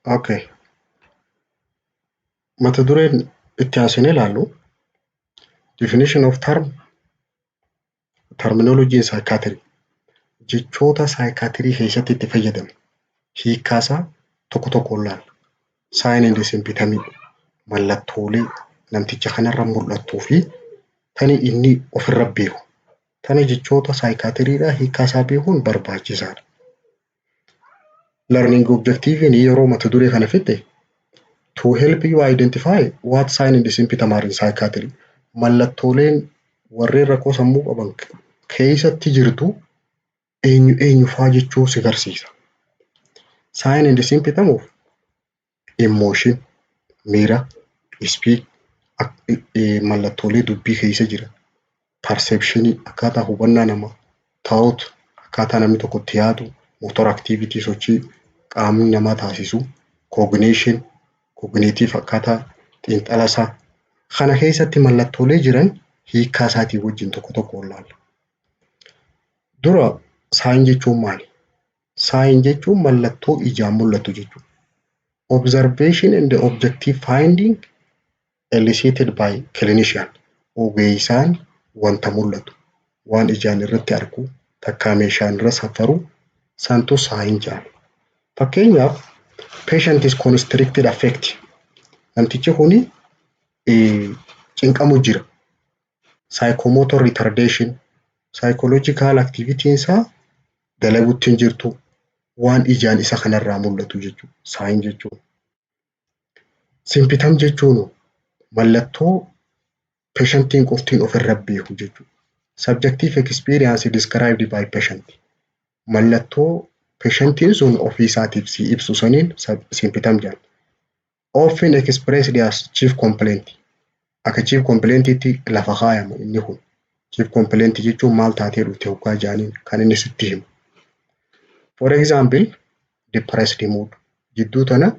Okay. Mata dureen itti aansinee ilaallu definition of term, terminology in psychiatry, jechoota psychiatry keessatti itti fayyadamnu hiikkaasaa tokko tokkoon ilaalla. Sign and symptom, mallattoolee namticha kanarra mul'attuu fi tani inni ofirra beeku. Tana jechoota psychiatrydhaa hiikkaasaa beekuun barbaachisaadha. Learning objective yeroo mata duree kana fixxe, to help you identify what sign and symptom are in psychiatry. Mallattooleen warreen rakkoo sammuu qaban keessatti jirtu eenyu eenyu faa jechuu si garsiisa. Sign and symptom of emotion, miira, speech, mallattoolee dubbii keessa jiran, perception, akkaataa hubannaa namaa, thought, akkaataa namni tokko itti yaadu, motor activity, sochii qaamni namaa taasisu, cognition, cognitive, akkaataa xiinxala isaa. Kana keessatti mallattoolee jiran hiikkaa isaatii wajjin tokko tokkoon ilaalla. Dura sign jechuun maali? Sign jechuun mallattoo ijaan mul'atu jechuudha. Observation and objective finding elicited by clinician. Ogeessaan wanta mul'atu, waan ijaan irratti argu, takkaa meeshaan irra safaru santu sign jedhama. Fakkeenyaaf, patient is constricted affect. Namtichi kuni cinqamu jira. Psychomotor retardation, psychological activity isaa dalaguutti hin jirtu, waan ijaan isa kanarraa mul'atu jechuudha. Sign jechuun. Symptom jechuun mallattoo patientiin qoftiin ofirra beeku jechuudha. Subjective experience described by patient. Mallattoo patientiin sun ofii isaatiif si ibsu saniin symptom jedhama. Often expressed as chief complaint. Akka chief complaintiitti lafa kaayama inni kun. Chief complaint jechuun maal taatee dhufte hoggaa jedhaniin kan inni sitti himu. For example, depressed mood. Jidduu tana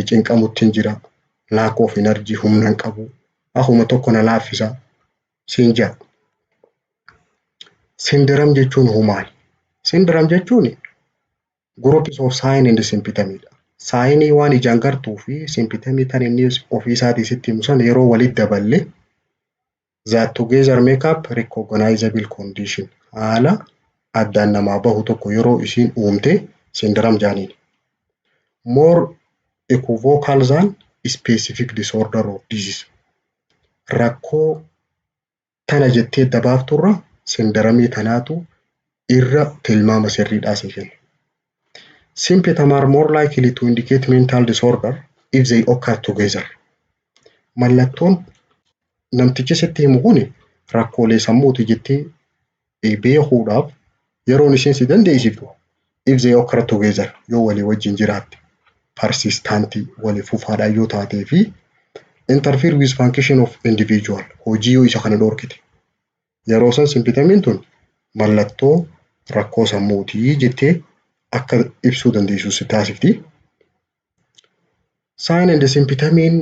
cinqamutti hin jira. Lack of energy, humna hin qabu. Akkuma tokko na laaffisa siin jedha. Syndrome jechuun hoo maali? Syndrome jechuun groups of sign and symptom dha. Signii waan ijaan gartuu fi symptomii tan inni ofii isaatii sitti himu sana yeroo walitti daballe, that together make up recognizable condition, haala addaan namaa bahu tokko yeroo isiin uumte syndrome jedhaniin. More equivocal than specific disorder or disease. Rakkoo tana jettee dabaafturra syndromii tanaatu irra tilmaama sirriidhaa sii kenna. Symptoms are more likely to indicate mental disorder if they occur together. Mallattoon namtichi sitti himu kuni rakkoolee sammuuti jettee beekuudhaaf yeroon isheen si dandeessiftu, if they occur together, yoo walii wajjin jiraatte, persistentii, walii fufaadhaan yoo taatee fi interfere with function of individual, hojii yoo isa kana dhorkite, yeroo san symptomiin tun mallattoo rakkoo sammuutii jettee akka ibsuu dandeessu si taasifti. Sign and symptomiin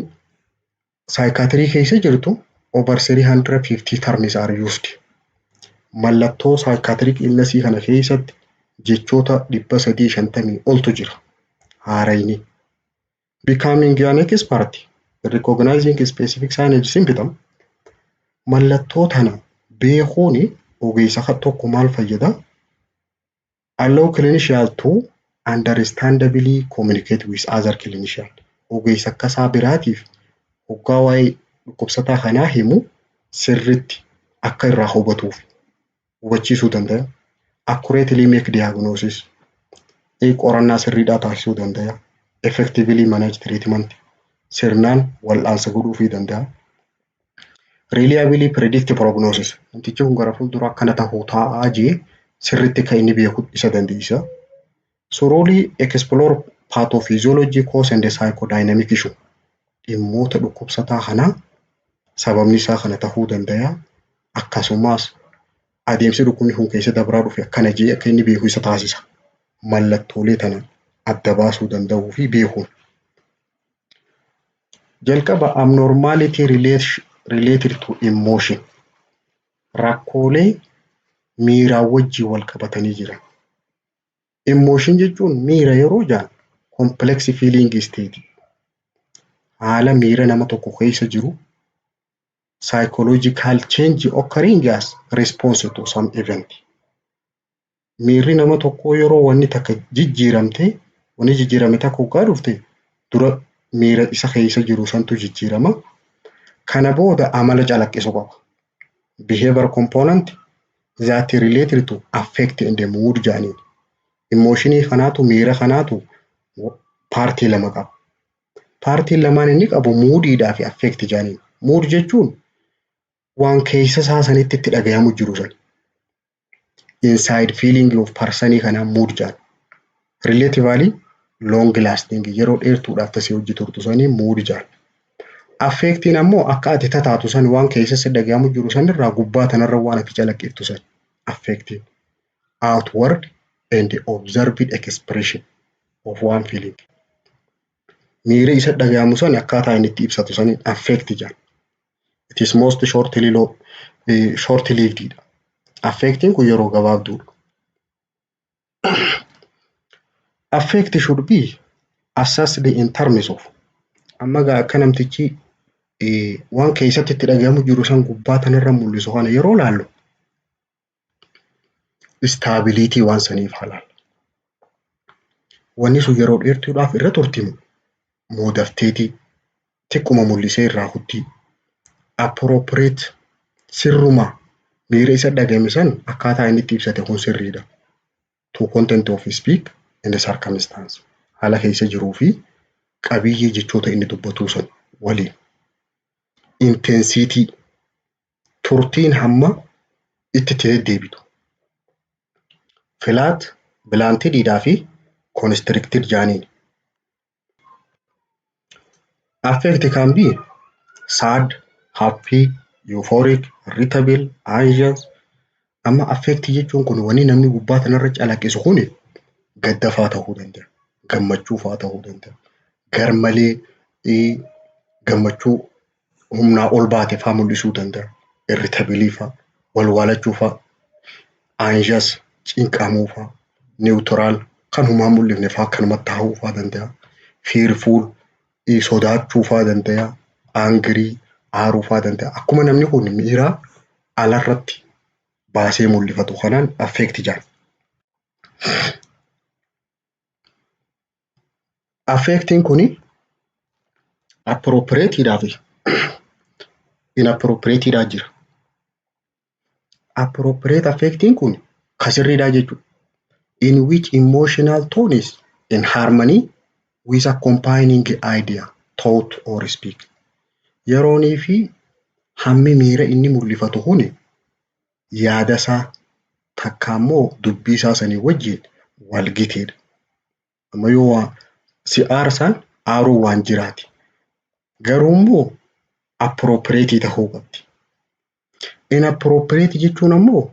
psychiatry keessa jirtu over 350 terms are used. Mallattoo psychiatric illness kana keessatti jechoota 350 oltu jira. Haarayni. Becoming an expert in recognizing specific sign and symptom, mallattoo tana beekuun ogeessa tokko maal fayyada? Allow clinician to understandably communicate with other clinician. Ogeessa akkasaa biraatiif hoggaa waa'ee dhukkubsataa kanaa himu sirriitti akka irraa hubatuuf hubachiisuu danda'a. Accurately make diagnosis. Qorannaa sirriidhaa taasisuu danda'a. Effectively manage treatment. Sirnaan wal'aansa godhuufii danda'a. Reliably predict prognosis. Namtichi kun gara fuuldura akkana ta'uu taa'aa jee sirriitti kan inni beeku isa dandeessisa. Thoroughly explore pathophysiology, cause and psychodynamic issue. Dhimmoota dhukkubsataa kanaa sababni isaa kana ta'uu danda'a. Akkasumas adeemsi dhukkubni kun keessa dabraa dhufe akkana jee akka inni beeku isa taasisa. Mallattoolee tana adda baasuu danda'uu fi beekuun. Jalqaba, abnormality related to emotion. Rakkoolee miiraan wajjin wal qabatanii jiran. Emotion jechuun miira yeroo jedhan Complex feeling state, haala miira nama tokko keessa jiru, psychological change occurring as response to some event. Miirri nama tokkoo yeroo wanni takka jijjiiramte, wanni jijjiirame takka hoggaa dhufte, dura miira isa keessa jiru santu jijjiirama. Kana booda amala calaqqisu qaba. Behavior component that related to affect and mood jedhaniin. Emotionii kanaatu, miira kanaatu partii lama qaba. Partiin lamaan inni qabu moodiidhaa fi affect jedhaniin. Mood jechuun waan keessa isaa sanitti itti dhagayamu jiru san. Inside feeling of personii kanaan mood jedhan. Relatively long lasting, yeroo dheertuudhaaf tasii hojii turtu sanii mood jedhan. Affectiin ammoo akka ati tataatu san, waan keessa si dhagayamu jiru sanirraa gubbaa tanarra waan ati calaqqiftu san affectiin. Outward and observed expression of one feeling. Miira isa dhagayamu san akkaataa inni itti ibsatu saniin affect jedhan. It is most short lived dha. Affectiin kun yeroo gabaabduudha. Affect should be assessed in terms of, amma gaa akka namtichi waan keessatti itti dhagayamu jiru san gubbaa tanarra mul'isu kana yeroo laallu, stability waan saniif halaala. Wanni sun yeroo dheertuudhaaf irra turtimu moo dafteetii xiqquma mul'isee irraa kuttii. Appropriate, sirruma miira isa dhagame san akkaataa inni itti ibsate kun sirriidha. To content of speech and the circumstance. Haala keessa jiruu fi qabiyyee jechoota inni dubbatuu san waliin. Intensity, turtiin hamma itti itti deddeebitu. Flat, blunted fi constricted jaaniin. Affect can be sad, happy, euphoric, irritable, anxious. Amma affect jechuun kun wanni namni gubbaa kanarra calaqqisu kuni gadda faa ta'uu danda'a, gammachuu faa ta'uu danda'a, garmalee gammachuu humnaa ol baate faa mul'isuu danda'a, irritable faa, walwaalachuu faa, anxious cinqamuu faa, neutral kan humaa mul'ifne faa akkanumatti taa'uu faa danda'a, fearful sodaachuu faa danda'a, angry aaruu faa danda'a. Akkuma namni kun miira alarratti baasee mul'ifatu kanaan affect jedhama. Affectiin kuni appropriateidhaa fi inappropriateidhaa jira. Appropriate affectiin kun ka sirriidhaa jechuudha. In which emotional tone is in harmony with accompanying idea, thought or speech. Yeroonii fi hammi miira inni mul'ifatu kuni yaada isaa takka immoo dubbii isaa sanii wajjin wal giteedha. Amma yoo waa si aarsan, aaruun waan jiraati. Garuu immoo appropriate ta'uu qabdi. Inappropriate jechuun ammoo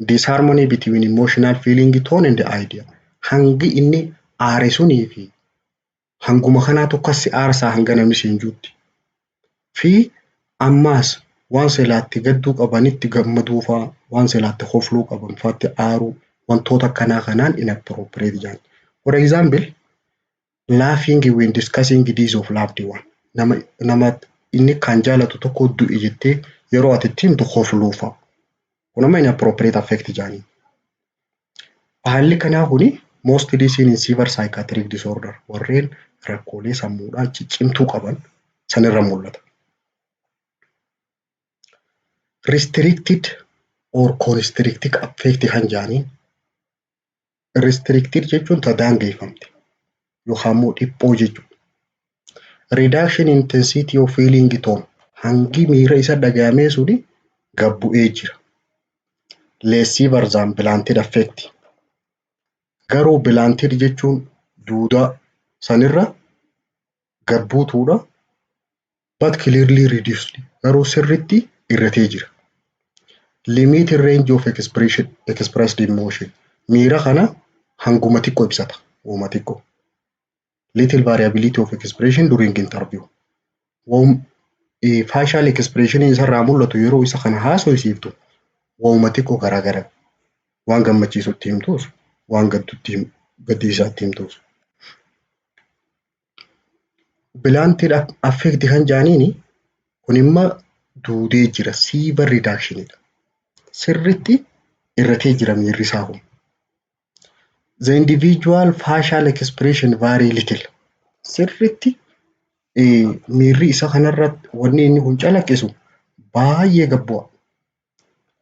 disharmony between emotional feeling tone and idea. Hangi inni aare sunii fi hanguma kanaatu akkas si aarsaa hanga namni siin juutti. Fi ammaas waan silaatti gadduu qabanitti gammaduu faa, waan silaatti kofluu qaban faatti aaruu, wantoota akkanaa kanaan inappropriate jedhama. For example, laughing when discussing death of loved one. Nama inni kan jaalatu tokko du'e jettee yeroo ati itti himtu kofluu fa'a. Kun amma inappropriate affect jedhanii. Haalli kanaa kuni mostly seen in severe psychiatric disorder, warreen rakkoolee sammuudhaa ciccimtuu qaban sanirra mul'ata. Restricted or constricted affect kan jedhaniin, restricted jechuun ta daangeffamte yookaan immoo dhiphoo jechuudha. Reduction intensity of feeling tone, hangi miira isa dhagayamee suni gad bu'ee jira. Less severe than blunted affect. Garuu blunted jechuun duudaa sanirra gad buutuudha. But clearly reduced, garuu sirritti irratee jira. Limited range of expression, expressed emotion, miira kana hanguma xiqqoo ibsata. Uuma xiqqoo. Little variability of expression during interview. Facial expression isarraa mul'atu yeroo isa kana haasofsiiftu waanuma xiqqoo garaagara. Waan gammachiisutti himtuus, waan gaddiisaatti himtuus. Blunted affect kan jaaniini kun immoo duudee jira, severe reductionidha. Sirritti irratee jira miirri isaa kun. The individual facial expression vary little. Sirritti miirri isa kanarratti wanni inni kun calaqqisu baay'ee gad bu'a.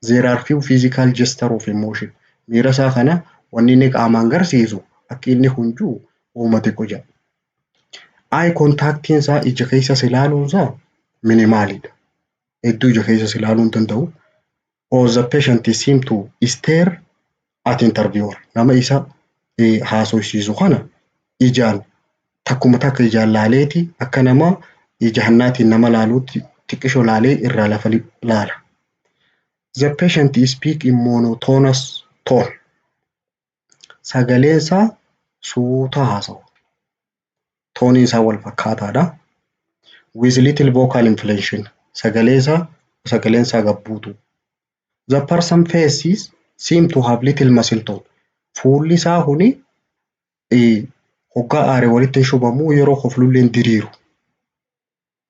There are few physical gesture of emotion. Miira isaa kana wanni inni qaamaan garsiisu akka inni kun jiru uuma xiqqoo jedha. Eye contactiin isaa, ija keessa ilaaluun isaa minimalidha. Hedduu ija keessa ilaaluu hin danda'u. Or the patient seem to stare at interviewer. Nama isa haasofsiisu kana ijaan takkuma takka ijaan laaleeti akka nama ija hannaatiin nama laaluutti xiqqishoo laalee irraa lafa laala. The patient speak in monotonous tone. Sagaleen isaa suuta haasawa. Toneiin isaa wal fakkaataadha. With little vocal inflation. Sagalee isaa sagaleen isaa gabbuutu. The person faces seem to have little muscle tone. Fuulli isaa kuni hoggaa aare walitti hin shubamu, yeroo koflullee hin diriiru.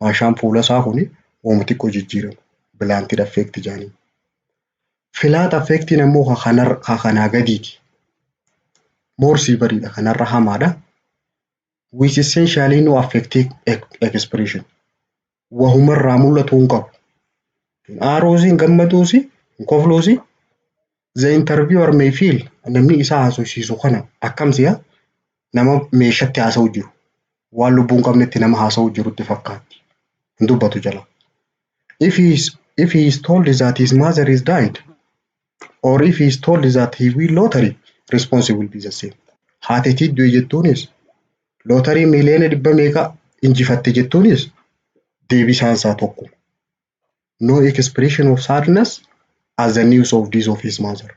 Maashaan fuula isaa kuni wooma xiqqoo jijjiirama. Blunted affect jedhanii. Flat affectiin ammoo ka kanaa gadiiti. More severeidha, kanarra hamaadha. With essentially no affective expression. Wahumarraa mul'atu hin qabu. Hin aaruusi, hin gammaduusi, hin kofluusi. The interviewer may feel, namni isa haasofsiisu kana akkam si'a, nama meeshatti haasa'u jiru. Waan lubbuu hin qabnetti nama haasa'u jirutti fakkaatti. Hin dubbatu jala. If he is told that his mother is died or if he is told that he win lottery, response will be the same. Haatetii du'e jettuunis, lootarii miiliyoona 100 meeqa injifatte jettuunis, deebisaan isaa tokko. No expression of sadness as the news of death of his mother.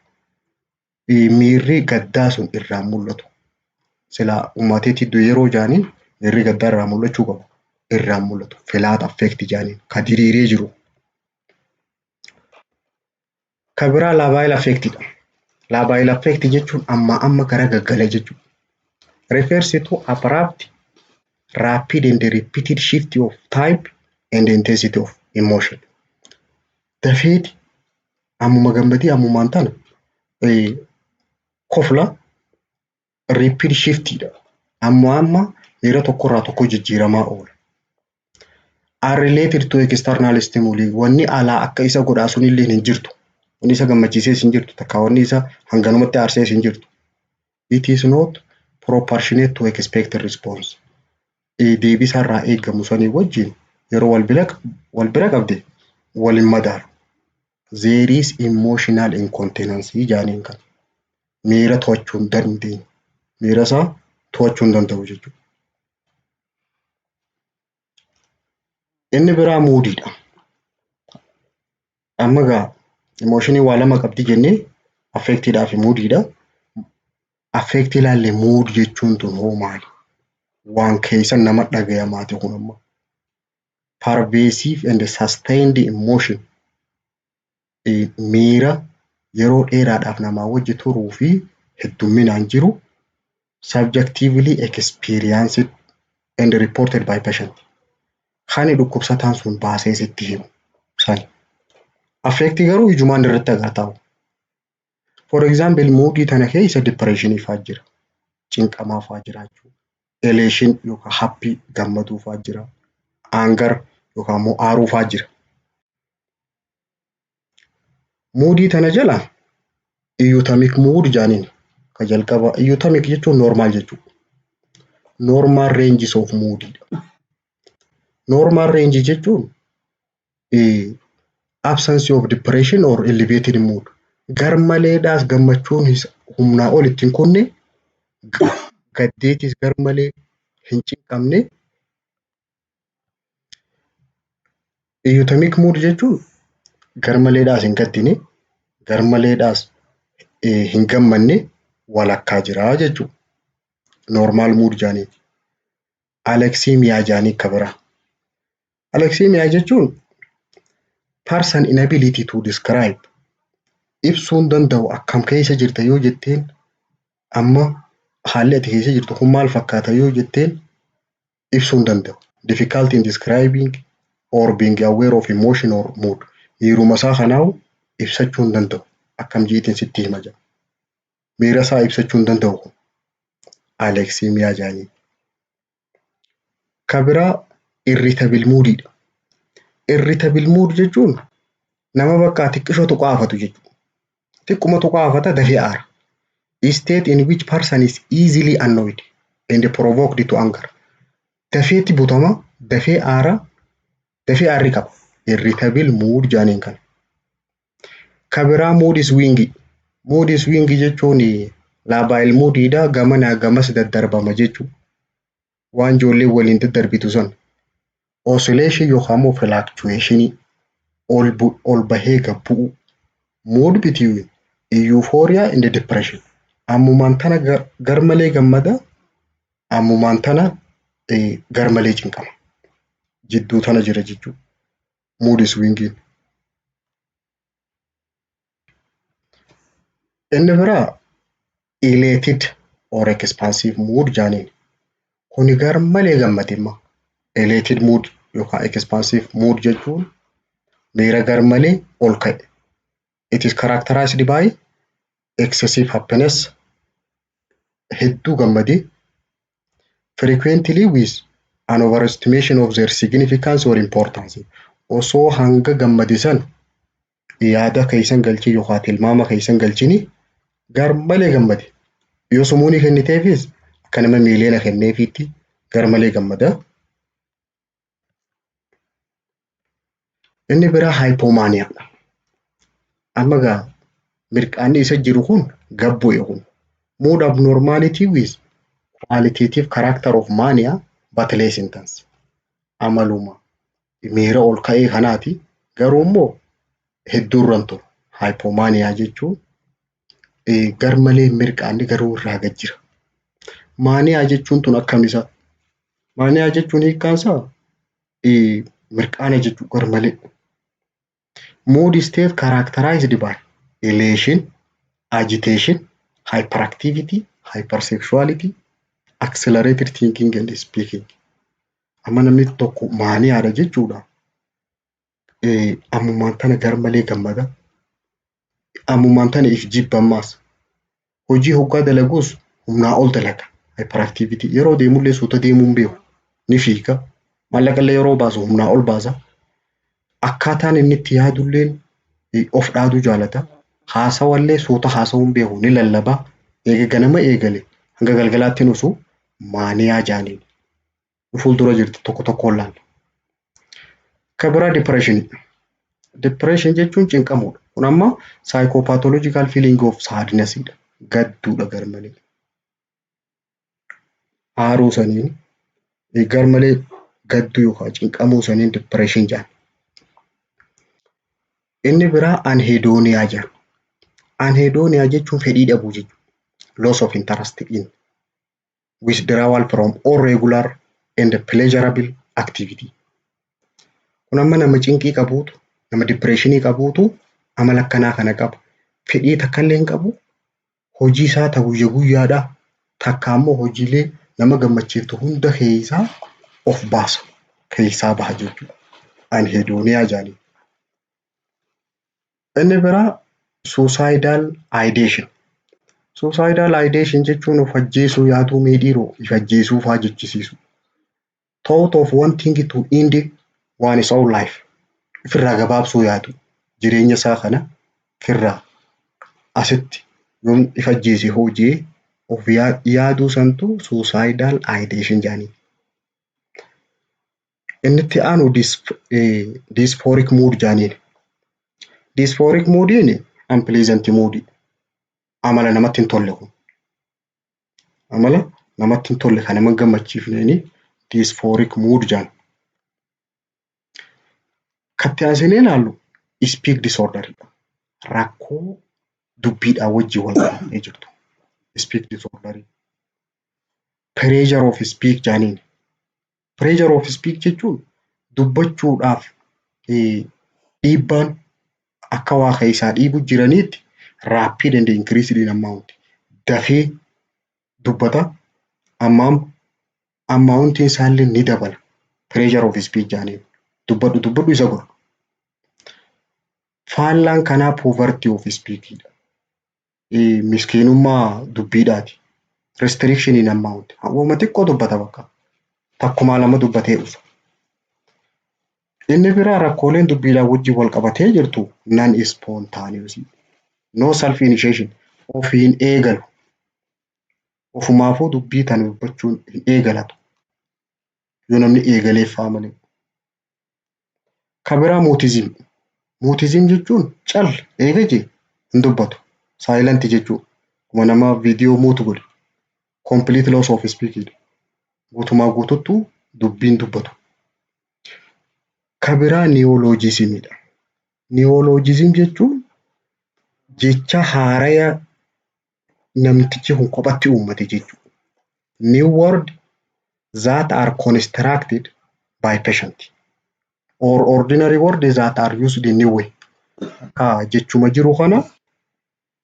Miirri gaddaa sun irraa mul'atu. Silaa uummateetti du'e yeroo jaaniin miirri gaddaa irraa mul'achuu qaba. Irraa mul'atu. Flat affect jaaniin ka diriiree jiru. Ka biraa labile affectidha. Labile affect jechuun ammaa amma gara gaggala jechuudha. Refers to abrupt, rapid and repeated shift of type and intensity of emotion. Dafeeti ammuma gammadii ammumaan tana kofla, rapid shiftidha. Amma amma miira tokkorraa tokko jijjiiramaa oola. Are related to external stimuli. Wanni alaa akka isa godhaa sunillee hin jirtu. Wanni isa gammachiisees hin jirtu. Takka wanni isa hanganumatti aarsees hin jirtu. It is not proportionate to expected response. Deebii irraa eegamu sanii wajjin yeroo wal bira qabde wal hin madaalu. There is emotional incontinence jaaniin kan. Miira to'achuu hin dandeenye. Miira isaa to'achuu hin danda'u jechuudha. Inni biraa moodiidha. Amma egaa emotionii waa lama qabdi jennee, affectiidhaa fi moodiidha. Affectii ilaalle, mood jechuun tun hoo maali? Waan keessa nama dhagayamaati kun amma. Pervasive and sustained emotion, miira yeroo dheeraadhaaf namaa wajji turuu fi heddumminaan jiru, subjectively experienced and reported by patient. Kan dhukkubsataan sun baasee sitti himu sani. Affectii garuu ijumaan irratti agartaa. For example, moodii tana keessa depressionii fa'aa jira. Cinqamaa fa'aa jiraachuu. Elation yookaan happy, gammaduu fa'aa jira. Anger yookaan immoo aaruu fa'aa jira. Moodii tana jala euthymic mood jaaniin ka jalqaba. Euthymic jechuun normal jechuudha. Normal ranges of mood. Normal range jechuun absence of depression or elevated mood. Gar maleedhaas gammachuun humnaa ol ittiin kunne, gaddeetis gar malee hin cinqamne. Euthymic mood jechuun gar maleedhaas hin gaddine, gar maleedhaas hin gammanne, walakkaa jiraa jechuudha. Normal mood jaaniin. Alexithymia jaanii ka biraa. Alexithymia jechuun person inability to describe, ibsuu hin danda'u. Akkam keessa jirta yoo jetteen, amma haalli ati keessa jirtu kun maal fakkaata yoo jetteen, ibsuu hin danda'u. Difficulty in describing or being aware of emotion or mood. Miiruma isaa kanaahu ibsachuu hin danda'u. Akkam jiitiin sitti hima jedha. Miira isaa ibsachuu hin danda'u kun. Alexithymia jedhaniin. Ka biraa irritable moodidha. Irritable mood jechuun nama bakka xiqqishoo tuqaafatu jechuudha. Xiqquma tuqaafata, dafee aara. State in which person is easily annoyed and provoked to anger. Dafeetti butama, dafee aara, dafee aarri qaba. Irritable mood jedhaniin kana. Ka biraa mood swing. Mood swing jechuun labile moodidha, gamanaa gamas daddarbama jechuudha. Waan ijoolleen waliin daddarbitu san. Oscillation yookaan immoo fluctuation, ol bahee gad bu'u. Mood between euphoria and depression. Ammumaan tana garmalee gammada, ammumaan tana garmalee cinqama. Jidduu tana jira jechuudha. Mood swingiin. Inni biraa elated or expansive mood jedhaniin. Kuni garmalee gammade imma. Elated mood yookaan expansive mood jechuun miira garmalee ol ka'e. It is characterized by excessive happiness, hedduu gammadee, frequently with an overestimation of their significance or importance. Osoo hanga gammade san yaada keessan galchii yookaan tilmaama keessan galchini garmalee gammade. Yoo sumuunii kenniteefis akka nama miiliyoona kenneefiitti garmalee gammada. Inni biraa hypomaniadha. Amma gaa mirqaanni isa jiru kun gad bu'e kun. Mood abnormality with qualitative character of mania but less intense. Amaluma miira ol ka'ee kanaati, garuu immoo hedduu irra hin turu. Hypomania jechuun garmalee mirqaanni garuu irraa gad jira. Mania jechuun tun akkam isa? Mania jechuun hiikkaan isaa mirqaana jechuu garmalee. Mood state characterized by elation, agitation, hyperactivity, hypersexuality, accelerated thinking and speaking. Amma namni tokko maniadha jechuudha. Ammumaan tana garmalee gammada. Ammumaan tana if jibba ammaas. Hojii hoggaa dalagus humnaa ol dalaga. Hyperactivity, yeroo deemullee suuta deemuu hin beeku. Ni fiiga. Maallaqallee yeroo baasu humnaa ol baasa. Akkaataan inni itti yaadulleen of dhaaduu jaalata. Haasawallee suuta haasawuu hin beeku, ni lallaba. Eega ganama eegale hanga galgalaatti nusu mania jaaniin. Fuuldura jirti, tokko tokkoon laalla. Ka biraa depression. Depression jechuun cinqamuudha. Kun amma psychopathological feeling of sadness dha. Gadduudha garmalee. Aaruu saniin, garmalee gadduu yookaan cinqamuu saniin depression jedhama. Inni biraa anhedonia jedhama. Anhedonia jechuun fedhii dhabuu jechuudha. Loss of interest in, withdrawal from all regular and pleasurable activity. Kun amma nama cinqii qabuutu, nama depressionii qabuutu amala akkanaa kana qaba. Fedhii takka illee hin qabu. Hojii isaa ta guyya guyyaadhaa takka ammoo hojiilee nama gammachiiftu hunda keessaa of baasa. Keessaa baha jechuudha. Anhedonia jedhanii. Inni biraa suicidal ideation. Suicidal ideation jechuun of ajjeesuu yaaduu, miidhiiroo of ajjeesuu fa'aa jechisiisu. Thought of wanting to end one's own life. Ofirraa gabaabsuu yaadu. Jireenya isaa kana ofirraa asitti yoon if ajjeese hojii of yaaduu santu suicidal ideation jedhanii. Inni itti aanu dysphoric mood jedhaniin. Dysphoric moodiin unpleasant mood, amala namatti hin tolle kun. Amala namatti hin tolle kan nama hin gammachiifneeni dysphoric mood jedhama. Katti aansinee ilaallu speech disorder, rakkoo dubbiidhaan wajjin wal qabatee jirtu. Speech disorder. Pressure of speech jedhaniin. Pressure of speech jechuun dubbachuudhaaf dhiibbaan akka waa keessaa dhiibu jiraniitti, rapid and increased in amount, dafee dubbata, ammaam amountiin isaallee ni dabala. Pressure of speech jedhaniin. Dubbadhu dubbadhu isa godha. Faallaan kanaa poverty of speech dha. Miskiinummaa dubbiidhaati. Restriction in amount. Hawwama xiqqoo dubbata bakka. Takkumaa lama dubbatee dhufa. Inni biraa rakkooleen dubbiidhaan wajjin wal qabatee jirtu non spontaneous. No self initiation. Ofiin eegalu. Ofumaafuu dubbii tana dubbachuun hin eegalatu. Yoo namni eegaleef fa'aa malee. Kan biraa mutism. Mutism jechuun cal eega jee hin dubbatu. Silent jechuudha. Akkuma nama viidiyoo mute godhe. Complete loss of speech dha. Guutumaa guututtuu dubbiin dubbatu. Kan biraa neologismidha. Neologism jechuun jecha haaraya namtichi kun kophatti uummate jechuudha. New word that are constructed by patient or ordinary word that are used in new way. Akka jechuma jiru kana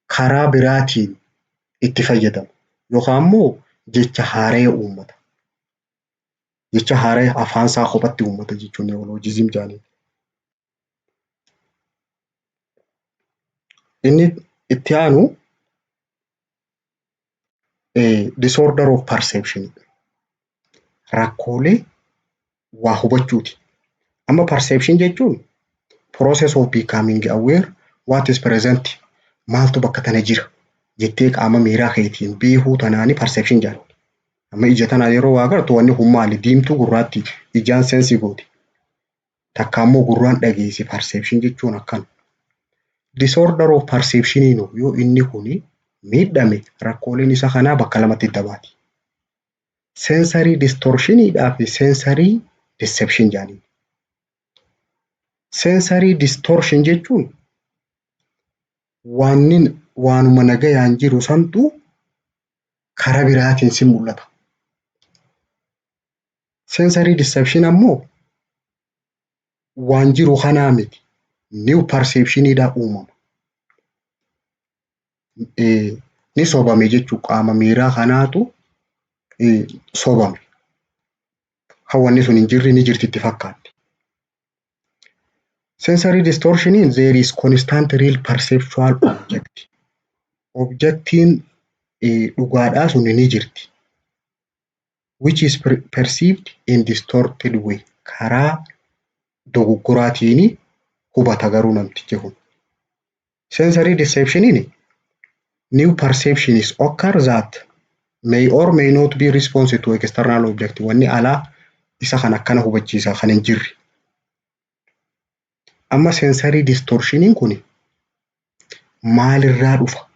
karaa biraatiin itti fayyadamu yookaan immoo jecha haaraya uummata. Jecha haaraya afaan isaa kophatti uummata jechuun neologism jedhaniin. Inni itti aanu disorder of perception, rakkoolee waa hubachuuti. Amma perception jechuun process of becoming aware what is present, maaltu bakka tana jira jettee qaama miiraa keetiin beekuu tanaani perception jedhama. Amma ija tanaan yeroo waa agartu, wanni kun maali, diimtuu, gurraatti, ijaan sense gooti. Takka immoo gurraan dhageessi, perception jechuun akkana. Disorder of perception yoo inni kuni miidhame, rakkooleen isa kanaa bakka lamatti dabaati. Sensory distortioniidhaa fi sensory deception jedhaniin. Sensory distortion jechuun waanni waanuma nagayaan jiru santu karaa biraatiin si mul'ata. Sensory deception ammoo waan jiru kanaa miti. New perceptioniidhaa uumama. Ni sobame jechuun qaama miiraa kanaatu sobame. Kan wanni sun hin jirre ni jirti itti fakkaatti. Sensory distortioniin there is constant real perceptual object. Objectiin dhugaadhaa sun ni jirti. Which is perceived in distorted way. Karaa dogoggoraatiin hubata garuu namtichi kun. Sensory deceptioniin new perception is occur that may or may not be responsive to external object. Wanni alaa isa kan akkana hubachiisa kan hin jirre. Amma sensory distortioniin kun maalirraa dhufa?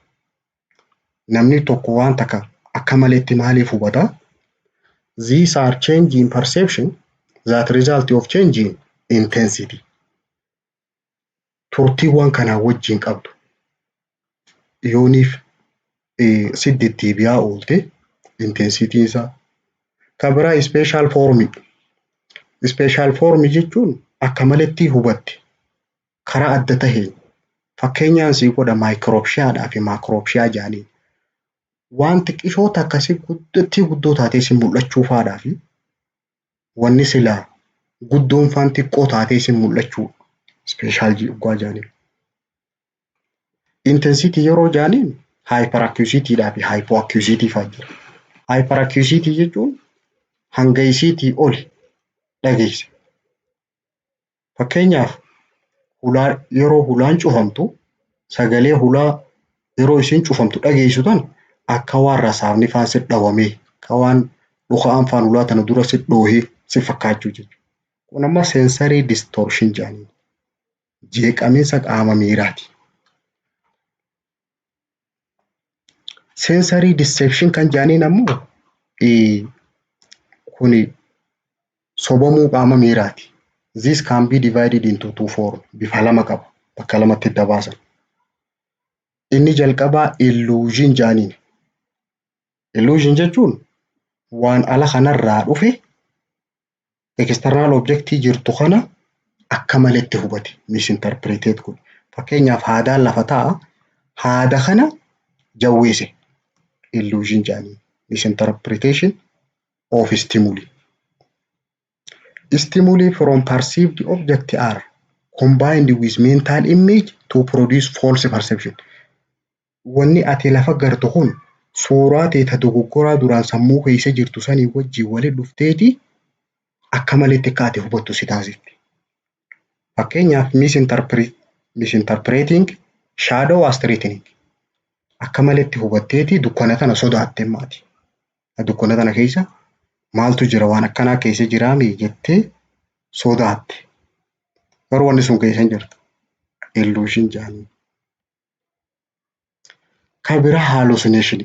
Namni tokko waan takka akka maleetti maaliif hubata? These are change in perception that result of change in intensity. Turtiiwwan kanaa wajjin qabdu yooniif si deddeebi'aa oolte intensityn isaa. Kan biraa special form. Special form jechuun akka maletti hubatte karaa adda taheen, fakkeenyaan sii godha, micropsiadhaa fi macropsia jedhaniin. Waan xiqqishoo takka si guddatti guddoo taatee si mul'achuu faadhaa fi wanni silaa guddoon faan xiqqoo taatee si mul'achuu special dhugaa jedhaniin. Intensity yeroo jedhaniin hyperacusityidhaa fi hypoacusity fa'aa jira. Hyperacuity jechuun hanga isiitii oli dhageesse. Fakkeenyaaf, hulaa yeroo hulaan cufamtu, sagalee hulaa yeroo isiin cufamtu dhageessu tan akka waan rasaasni faan si dhawamee, akka waan dhuka'aan faan hulaa tana dura si dhoohee si fakkaachuu jechuudha. Kun amma sensory distortion jedhaniin. Jeeqamiinsa qaama miiraati. Sensory deception kan jedhaniin ammoo kuni sobamuu qaama miiraati. This can be divided into two form. Bifa lama qaba. Bakka lamatti adda baasan. Inni jalqabaa illusion jedhaniin. Illusion jechuun waan ala kanarraa dhufe, external objectii jirtu kana akka maletti hubate, misinterpretate godhe. Fakkeenyaaf, haadaan lafa taa'a, haada kana jawweese, illusion jedhaniin. Misinterpretation of stimuli. Stimuli from perceived object are combined with mental image to produce false perception. Wanni ati lafa gartu kun suuraa ta'e ta dogoggoraa duraan sammuu keessa jirtu sanii wajjin walitti dhufteeti akka maletti akka ati hubattu si taasifti. Fakkeenyaaf, misinterpreting shadow as threatening. Akka maletti hubatteeti dukkana kana sodaatte maati. Dukkana kana keessa maaltu jira, waan akkanaa keessa jiraami jettee sodaatte. Garuu wanni sun keessa hin jirtu. Illusion jedhanii. Kan biraa hallucination.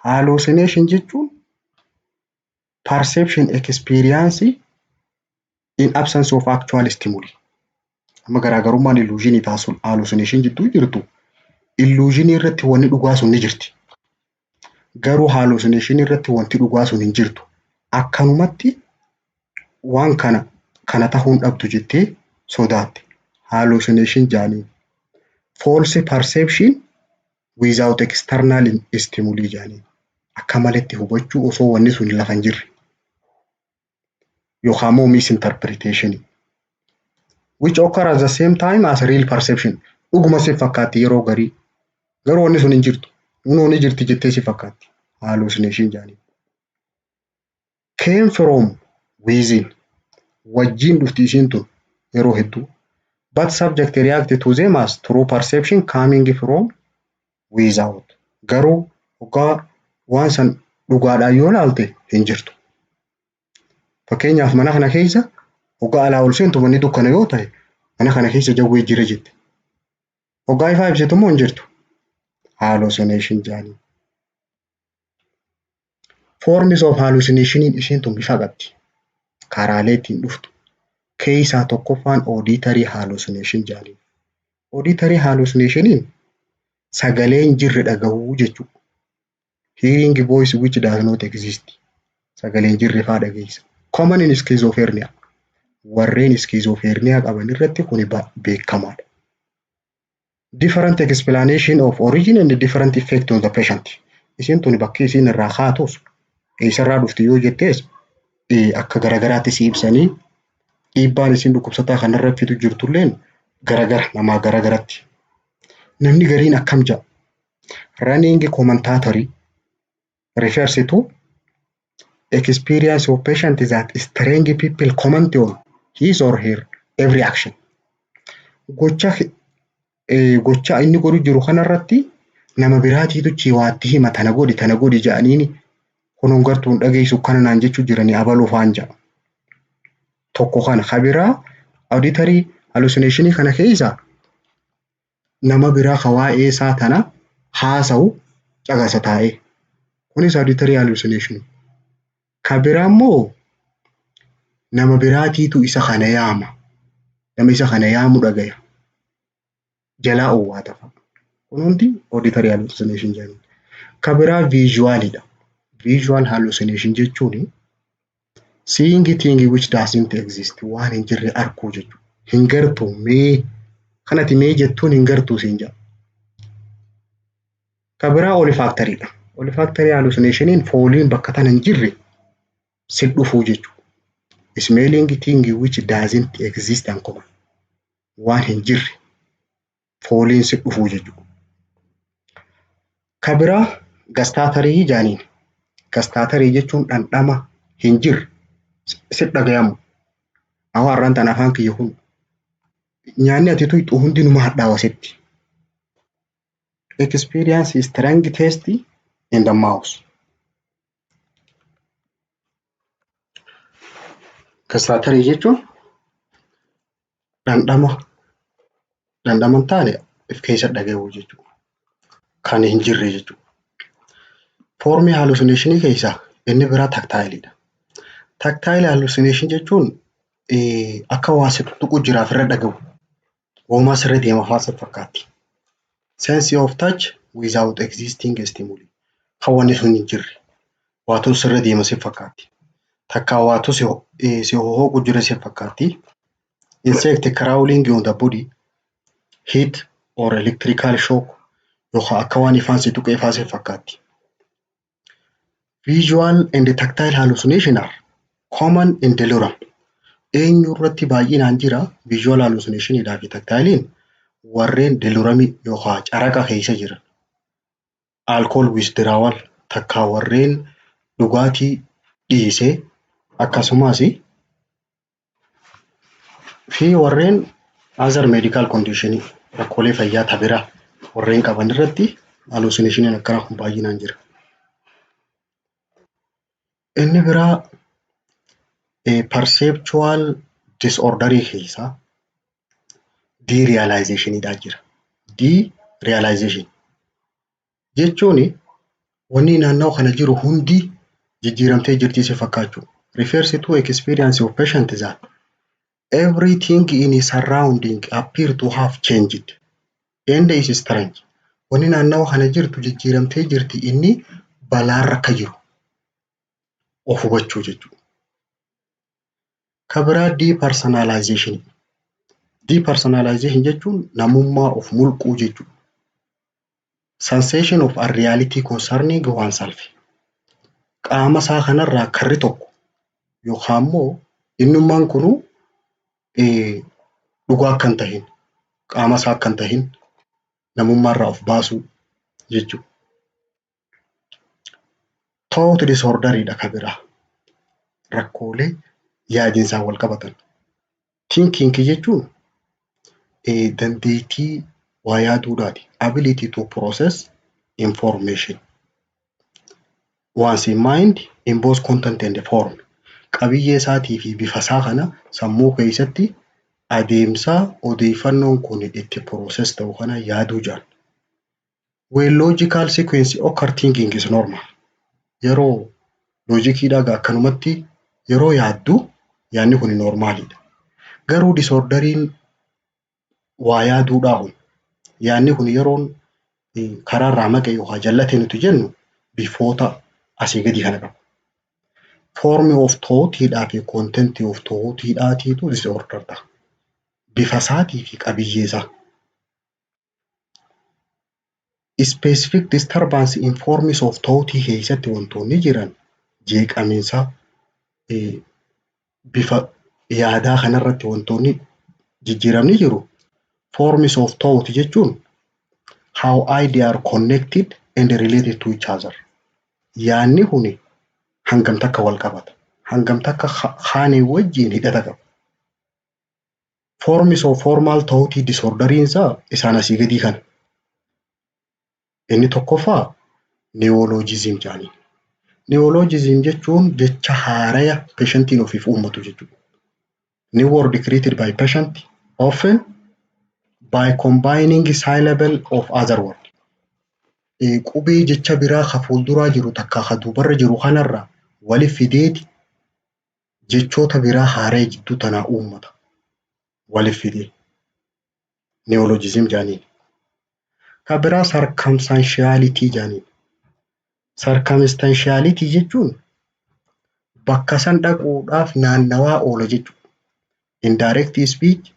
Hallucination jechuun perception experience in absence of actual stimuli. Amma garaagarummaan illusionii fi hallucination jidduu jirtu, illusionii irratti wanni dhugaa sun ni jirti. Garuu hallucination irratti wanti dhugaa sun hin jirtu. Akkanumatti waan kana kana ta'uu dhabdu jettee sodaatte. Hallucination jedhanii. False perception without external stimuli jedhanii. Akka maletti hubachuu osoo wanni sun lafa hin jirre. Yookaan immoo misinterpretation. Which occur at the same time as real perception. Dhuguma si fakkaatti yeroo garii. Garuu wanni sun hin jirtu. Kunoo ni jirti jettee si fakkaatti. Hallucination jedhanii. Came from within. Wajjin dhufti isiin tun yeroo hedduu. But subject react to them as true perception coming from without. Garuu hoggaa waan san dhugaadhaan yoo ilaalte hin jirtu. Fakkeenyaaf, mana kana keessa hoggaa alaa ol seentu manni dukkana yoo ta'e, mana kana keessa jawwee jira jette. Hoggaa ifaa ibsitu immoo hin jirtu. Hallucination jedhanii. Forms of hallucination isiin tun bifa qabdi. Karaalee ittiin dhuftu. Keessaa tokkoffaan auditory hallucination jedhanii. Auditory hallucinationiin sagalee hin jirre dhagahuu jechuudha. Hearing voice which does not exist. Sagalee hin jirre faa dhageessa. Common in schizophrenia. Warreen schizophrenia qaban irratti kuni beekamaadha. Different explanation of origin and different effect on the patient. Isiin tun bakki isiin irraa kaatus, eessarraa dhufti yoo jettees, akka garagaraatti si ibsanii, dhiibbaan isiin dhukkubsataa kanarra fidu jirtulleen garagara namaa garagaratti. Namni gariin akkam jedha. Running commentary refers to experience of patient that strange people comment on his or her every action. Gocha inni godhu jiru kanarratti nama biraatiitu chiwaatti hima, tana godhi, tana godhi jedhaniini, kunuun gartuun dhageessu kana naan jechuu jiranii abaluu faan jedha. Tokko kana. Ka biraa auditory hallucination kana keessa nama biraa ka waa'ee isaa tana haasa'u caqasa taa'ee. Kunis auditory hallucination. Ka biraa immoo nama biraatiitu isa kana yaama. Nama isa kana yaamu dhagaya. Jalaa owwaata fa'a. Kun hundi auditory hallucination jedhama. Ka biraa visualidha. Visual hallucination jechuun seeing thing which doesn't exist, waan hin jirre arguu jechuudha. Hin gartuu mee kanati mee jettuun hin gartuu siin jedha. Ka biraa olfactoryidha. Olfactory hallucinationiin fooliin bakka tana hin jirre si dhufuu jechuudha. Smelling thing which doesn't exist and common. Waan hin jirre fooliin si dhufuu jechuudha. Ka biraa gustatory jaaniin. Gustatory jechuun dhandhama hin jirre si dhagayamu. Awwa, har'aan tana afaan kiyya kun nyaanni ati tuyxu hundinuma hadhaawa sitti. Experience strong taste in the mouth. Gustatory jechuun dhandhama dhandhama hin taane of keessa dhagahuu jechuudha. Kan hin jirre jechuudha. Formii hallucinationii keessaa inni biraa tactileidha. Tactile hallucination jechuun akka waa si tuttuqu jira ofirra dhagahu. Hoomaa sirra deema fa'aa sitti fakkaatti. Sense of touch without existing stimuli. Kan wanni sun hin jirre. Waatu sirra deema sitti fakkaatti. Takkaa waatu si hohooqu jira sitti fakkaatti. Insect crawling on the body, heat or electrical shock, yookaan akka waan ifaan si tuqee fa'aa sitti fakkaatti. Visual and tactile hallucination are Common in delirium, eenyu irratti baay'inaan jira visual hallucination fi tactilein? Warreen deliriumii yookaan caraqa keessa jiran. Alcohol withdrawal, takkaa warreen dhugaatii dhiisee, akkasumas fi warreen other medical condition, rakkoolee fayyaa ta biraa warreen qaban irratti hallucination akkanaa kun baay'inaan jira. Inni biraa perceptual disorderii keessaa derealizationidha jira. Derealization jechuun wanni naannoo kana jiru hundi jijjiiramtee jirti si fakkaachuu. Refers to experience of patient that everything in his surrounding appear to have changed and is strange. Wanni naannawa kana jirtu jijjiiramtee jirti, inni balaarra akka jiru of hubachuu jechuudha. Ka biraa depersonalization. Depersonalization jechuun namummaa of mulquu jechuudha. Sensation of unreality concerning oneself. Qaama isaa kanarraa karri tokko yookaan immoo innummaan kunuu dhugaa akka hin tahin, qaama isaa akka hin tahin namummaarraa of baasuu jechuudha. Thought disorderidha ka biraa. Rakkoolee yaadinsaan wal qabatan. Thinking jechuun dandeettii waa yaaduudhaati. Ability to process information. One's in mind in both content and form. Qabiyyee isaatii fi bifa isaa kana sammuu keessatti adeemsa odeeffannoon kun itti process ta'u kana yaaduu jedhan. When logical sequence occur, thinking is normal. Yeroo logiciidhaa akkanumatti yeroo yaaddu yaadni kun normaliidha. Garuu disorderiin waa yaaduudhaa kun, yaadni kun yeroon karaarraa maqe yookaan jallate nuti jennu, bifoota asii gadii kana qaba. Form of thoughtiidhaa fi content of thoughtiidhaatiitu disorder ta'a. Bifa isaatii fi qabiyyee isaa. Specific disturbance in forms of thought keessatti wantoonni jiran, jeeqamiinsa bifa yaadaa kanarratti wantoonni jijjiiramni jiru. Forms of thought jechuun how idea are connected and related to each other. Yaadni kuni hangam takka wal qabata? Hangam takka kaanii wajjin hidhata qaba? Forms of formal thought disorderiin isaa isaan asii gadii kana. Inni tokkoffaa neologism jedhaniin. Neologism jechuun jecha haaraya patientiin ofiif uummatu jechuudha. New word created by patient, often by combining syllable of other word. Qubee jecha biraa ka fuulduraa jiru takka ka duubarra jiru kanarraa walitti fideeti jechoota biraa haaraya jidduu tanaa uummata. Walitti fidee. Neologism jedhaniin. Ka biraa circumstantiality jedhaniin. Circumstantiality jechuun bakka san dhaquudhaaf naannawaa oola jechuudha. Indirect speech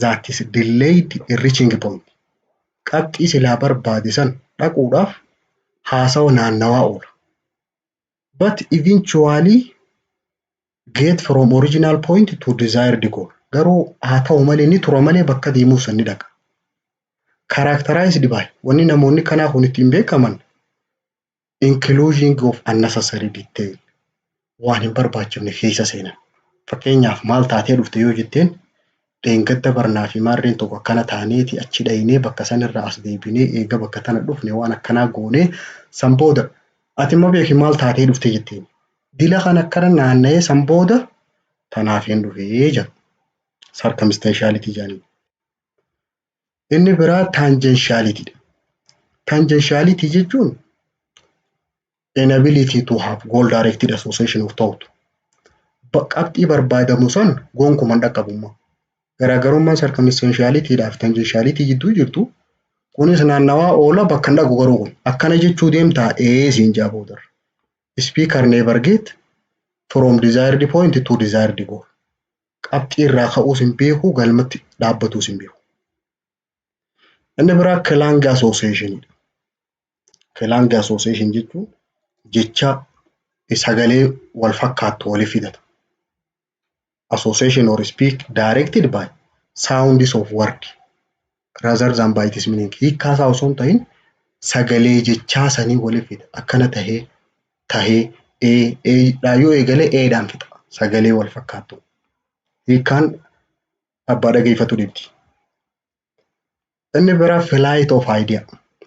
that is delayed in reaching point. Qabxii silaa barbaade san dhaquudhaaf haasawa naannawaa oola. But eventually get from original point to desired goal. Garuu haa ta'u malee ni tura malee bakka deemuuf san ni dhaqa. Characterized by, wanni namoonni kanaa kun ittiin beekaman, inclusion of unnecessary detail, waan hin barbaachifne keessa seenan. Fakkeenyaaf, maal taatee dhufte yoo jetteen, dheengadda barnaa fi maarreen tokko akkana taaneeti achi dhaynee bakka sanirraa as deebinee eega bakka tana dhufne waan akkanaa goonee san booda ati immoo beeki maal taatee dhufte jetteen. Dila kan akkana naanna'ee san booda tanaaf hin dhufee jedha. Circumstantiality jedhaniin. Inni biraa tangentiality. Tangentiality jechuun inability to have goal directed association of thought. Qabxii barbaadamu san gonkumaa hin dhaqqabummaa. Garaagarummaan circumstantialityidhaa fi tangentiality jidduu jirtu kunis naannawaa oola, bakka hin dhaqu, garuu kun akkana jechuu deemtaa ee siin jaa boodarra. Speaker never get from desired point to desired goal. Qabxii irraa ka'uus hin beeku, galmatti dhaabbatuus hin beeku. Inni biraa clang association. Clang association jechuun jecha sagalee wal fakkaattu walii fidata. Association or speech directed by sounds of word rather than by its meaning. Hiikkaa isaa osoo hin ta'in sagalee jechaa sanii walitti fida. Akkana tahee tahee ee eedhaa yoo eegalee eedhaan fixa. Sagalee wal fakkaattu. Hiikkaan abbaa dhageeffatu dhibdi. Inni biraa flight of idea.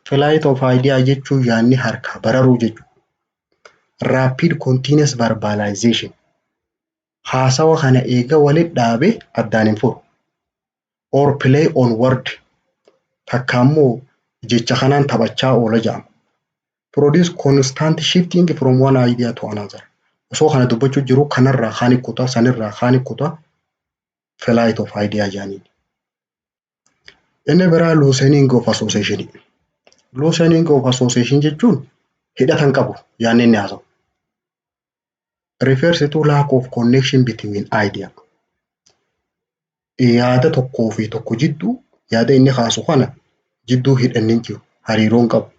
Flight of idea jechuun yaadni harkaa bararuu jechuudha. Rapid continuous verbalization. Haasawa kana eega walitti dhaabe addaan hin furu. Or play on word. Takka immoo jecha kanaan taphachaa oola jedhama. Produce constant shifting from one idea to another. Osoo kana dubbachuu jiru kanarraa kaan kutaa sanirraa kaan kutaa, flight of idea jedhaniin. Inni biraa loosening of association. Loosening of association jechuun hidhata hin qabu yaadni inni haasa'u. Refers to lack of connection between idea. Yaada tokkoo fi tokko jidduu, yaada inni kaasu kana jidduu hidhanni hin jiru, hariiroo hin qabu.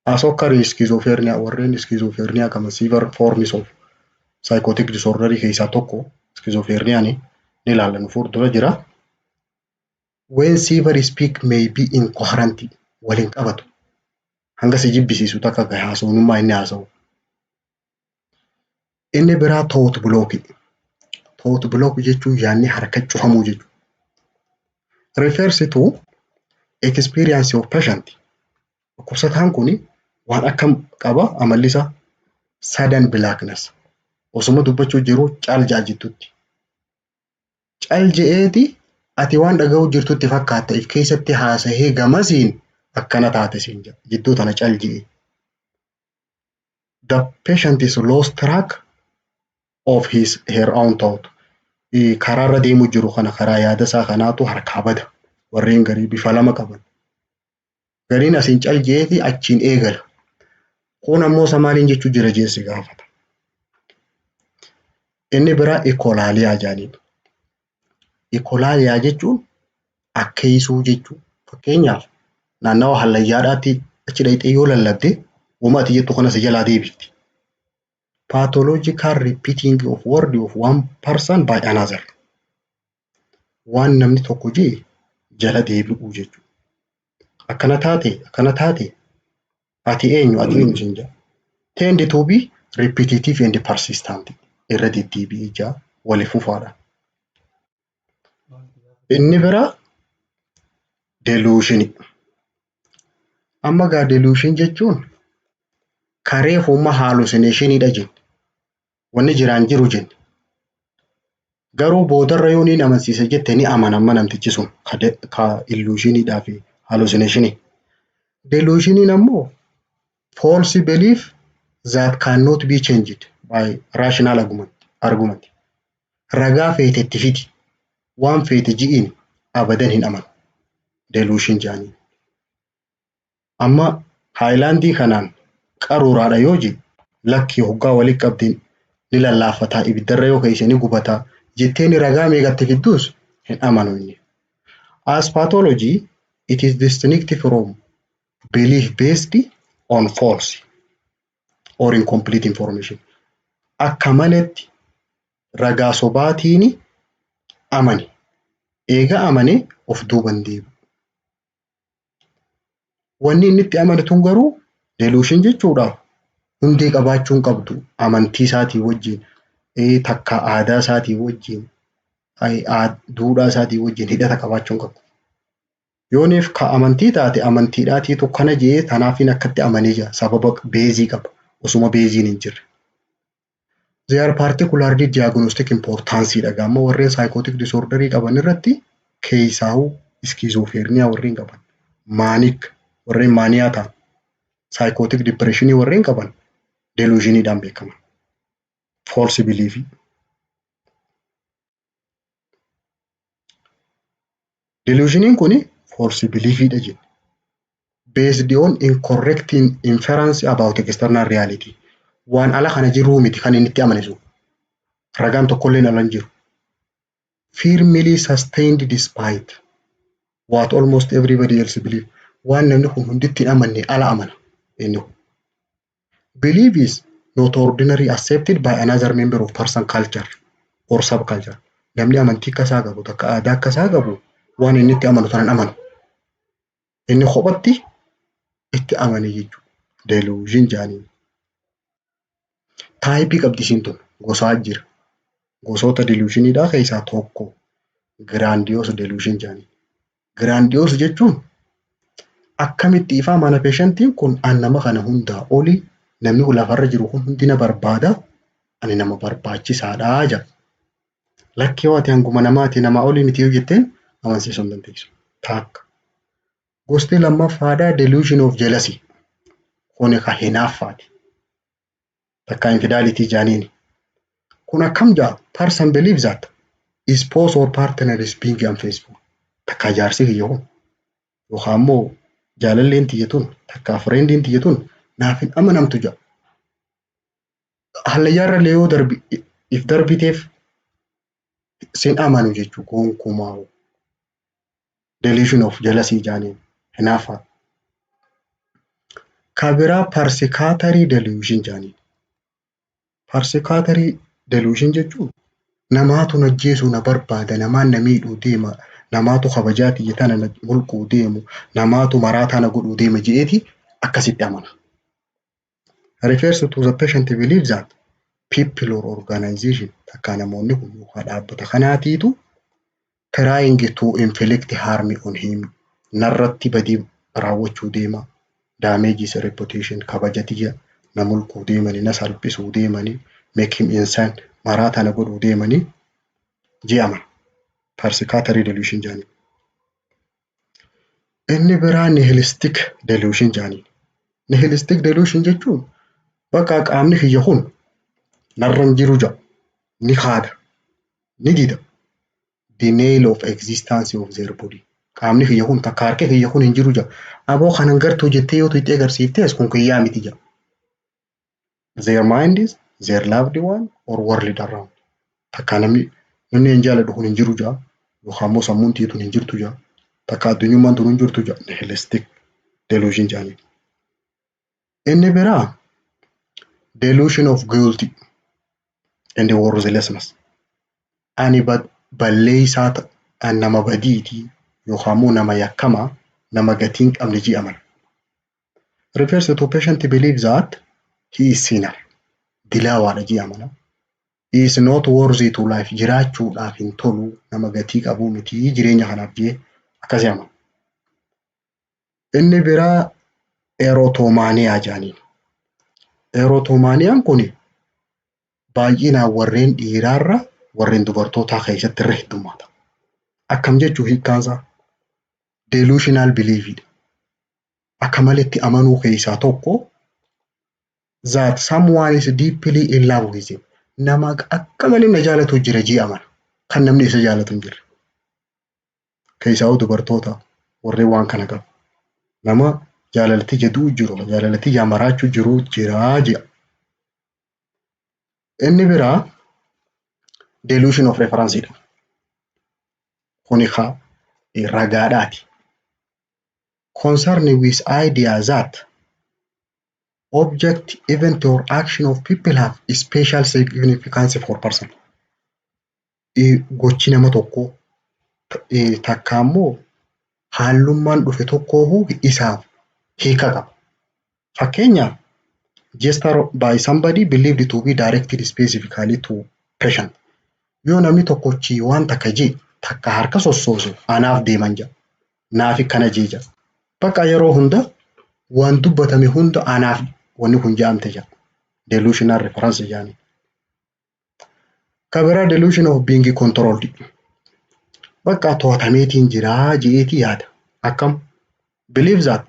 As occur in schizophrenia, warreen schizophrenia qaban, severe forms of psychotic disorder keessaa tokko schizophreniaan ni ilaalla, nu fuuldura jira. When severe speech may be incoherent, waliin qabatu. Hanga si jibbisiisu takka gahe haasawummaa inni haasa'u. Inni biraa thought block. Thought block jechuun yaadni harka cufamuu jechuudha. Refers to experience of patient. Dhukkubsataan kun waan akkam qaba amalli isaa? Sudden blackness. Osuma dubbachuu jiru cal ja'a jidduutti. Cal je'eeti ati waan dhaga'uu jirtutti fakkaatta, if keessatti haasahee gamasiin akkana taate siin jedha. Jidduu tana cal je'e. The patient is lost track of his her own thought. Karaarra deemuu jiru kana, karaa yaada isaa kanaatu harkaa bada. Warreen garii bifa lama qaban. Gariin asiin cal je'eeti achiin eegala. Kun ammoo isa maaliin jechuu jira jeessi gaafata. Inni biraa echolalia jedhaniin. Echolalia jechuun akkeessuu jechuudha. Fakkeenyaaf, naannawa hallayyaadhaatti achi dhaqxee yoo lallabde, wama ati jettu kana si jalaa deebifti. Pathological repeating of word of one person by another. Waan namni tokko jee jala deebi'uu jechuudha. Akkana taate, akkana taate, ati eenyu, ati eenyu siin jedha. Tend to be repetitive and persistent. Irra deddeebi'ee jaa wali fufaadha. Inni biraa delusion. Amma gaa delusion jechuun karee humna hallucinationiidha jenne. Wanni jiraan jiru jenne. Garuu boodarra yoo niin amansiisa jette ni amana amma namtichi sun ka illusioniidhaa fi hallucinationii. Delusioniin ammoo false belief that cannot be changed by rational argument. Ragaa feete itti fidi, waan feete ji'iin, abadan hin amanu. Delusion jedhaniin. Amma haayilaandii kanaan qaruuraadha yoo jedhe, lakki, hoggaa walitti qabdeen ni lallaaffataa, ibiddarra yoo keesse ni gubataa jetteen, ragaa meeqatti fidduus hin amanu inni. As pathology, it is distinct from belief based on false or incomplete information. Akka maletti ragaa sobaatiin amani. Eega amane of duuban deebi'u. Wanni inni itti amane tun garuu delusion jechuudha. Hundee qabaachuu hin qabdu, amantii isaatii wajjin, takka aadaa isaatii wajjin, duudhaa isaatii wajjin hidhata qabaachuu hin qabu. Yooniif ka amantii taate, amantiidhaatiitu kana jee tanaafin akkatti amanee jira, sababa baseii qaba, osuma baseiin hin jirre. They are particularly diagnostic importance dha. Amma warreen psychotic disorderii qaban irratti, keessaahuu schizophrenia warreen qaban, manic, warreen mania ta'an, psychotic depressionii warreen qaban delusioniidhaan beekaman. False belief. Delusioniin kuni false beliefidha jenna. Based on incorrect inference about external reality. Waan ala kana jiruu miti kan inni itti amane sun. Ragaan tokkolleen ala hin jiru. Firmly sustained despite what almost everybody else believe. Waan namni kun hundi itti hin amanne ala amana inni kun. Belief is not ordinarily accepted by another member of person culture or subculture. Namni amantii akkasaa qabu, takka aadaa akkasaa qabu, waan inni itti amanu sanan amanu. Inni kophatti itti amane jechuudha. Delusion jedhaniin. Type qabdi isiin tun, gosaa jira. Gosoota delusioniidhaa keessaa tokko grandiose delusion jedhaniin. Grandiose jechuun akkamitti ifaa mana patientiin kun an nama kana hundaa oli, namni lafarra jiru kun hundi na barbaada, ani nama barbaachisaadhaa jedha. Lakkii, yoo ati hanguma namaati, namaa olii miti yoo jetteen amansiisuu hin dandeessu. Taakka. Gosti lammaffaadhaa delusion of jealousy. Kuni ka hinaaffaati. Takka infidelity jaaniini. Kun akkam jaa? Person believes that spouse or partner is being unfaithful. Takka jaarsi kiyya kun yookaan immoo jaalalleen tiyya tun, takka friendiin tiyya tun naaf hin amanamtu jedha. Hallayyaarra illee yoo darbi if darbiteef sin amanu jechuu gonkumaa. Delusion of jealousy jaaniin, hinaaffaa. Ka biraa persecutory delusion jaaniin. Persecutory delusion jechuun namaatu na ajjeesuu na barbaada, namaan na miidhuu deema, namaatu kabajaa tiyya tana na mulquu deemu, namaatu maraataa na godhuu deema je'eeti akkasitti amana. Refers to the patient belief that people or organization, takka namoonni kun yookaan dhaabbata kanaatiitu, trying to inflict harm on him, narratti badii raawwachuu deema, damage his reputation, kabaja tiyya na mulquu deemanii, na salphisuu deemanii, make him insane, maraataa na godhuu deemanii je'ama. Persecutory delusion jedhanii. Inni biraa nihilistic delusion jedhanii. Nihilistic delusion jechuun bakka qaamni kiyya kun narra hin jiru jedha. Ni haada. Ni dida. Denial of existence of their body. Qaamni kiyya kun, takka harki kiyya kun hin jiru jedha. Aboo kanan gartuu jettee yoo tuqxee agarsiiftes kun kiyyaa miti jedha. Their mind is their loved one or world around. Takka namni hin jaaladhu kun hin jiru jedha. Yookaan immoo sammuun tiyya tun hin jirtu jedha. Takka addunyummaan tun hin jirtu jedha. Nihilistic delusion jedhanii. Inni biraa delusion of guilt and worthlessness. Ani balleessaa, nama badiiti yookaan immoo nama yakkamaa, nama gatii hin qabne je'aman. Refers to patient belief that he is sinner. Dilaawaadha je'amana. He is not worthy to life. Jiraachuudhaaf hin tolu, nama gatii qabuu miti jireenya kanaaf jee akkasii amana. Inni biraa erotomania jedhaniin. Erotomaniaan kun baay'inaan warreen dhiiraarra warreen dubartootaa keessatti irra heddummaata. Akkam jechuun hiikkaansaa delusional beliefidha. Akka malitti amanuu keessaa tokko that someone is deeply in love with him. Nama akka malee na jaalatu jira jee amana. Kan namni isa jaalatu hin jirre. Keessaa dubartoota warreen waan kana qabu. Nama jaalalatti jedhuu jiru, jaalalatti maraachuu jiru jiraa jedha. Inni biraa delusion of reference dha. Kuni ka ragaadhaati. Concern with idea that object, event or action of people have special significance for person. Gochi nama tokkoo takka immoo haallummaan dhufe tokkoofu isaaf hiika qaba. Fakkeenyaaf, gesture by somebody believed to be directed specifically to patient. Yoo namni tokkochi waan takka jee, takka harka sossoose, anaaf deeman jedha. Naaf akkana jee jedha. Bakka yeroo hunda waan dubbatame hunda anaaf wanni kun jedhamte jedha. Delusional reference jedhani. Ka biraa delusion of being controlled. Bakka to'atameetiin jiraa je'eetii yaada. Akkam? Believe that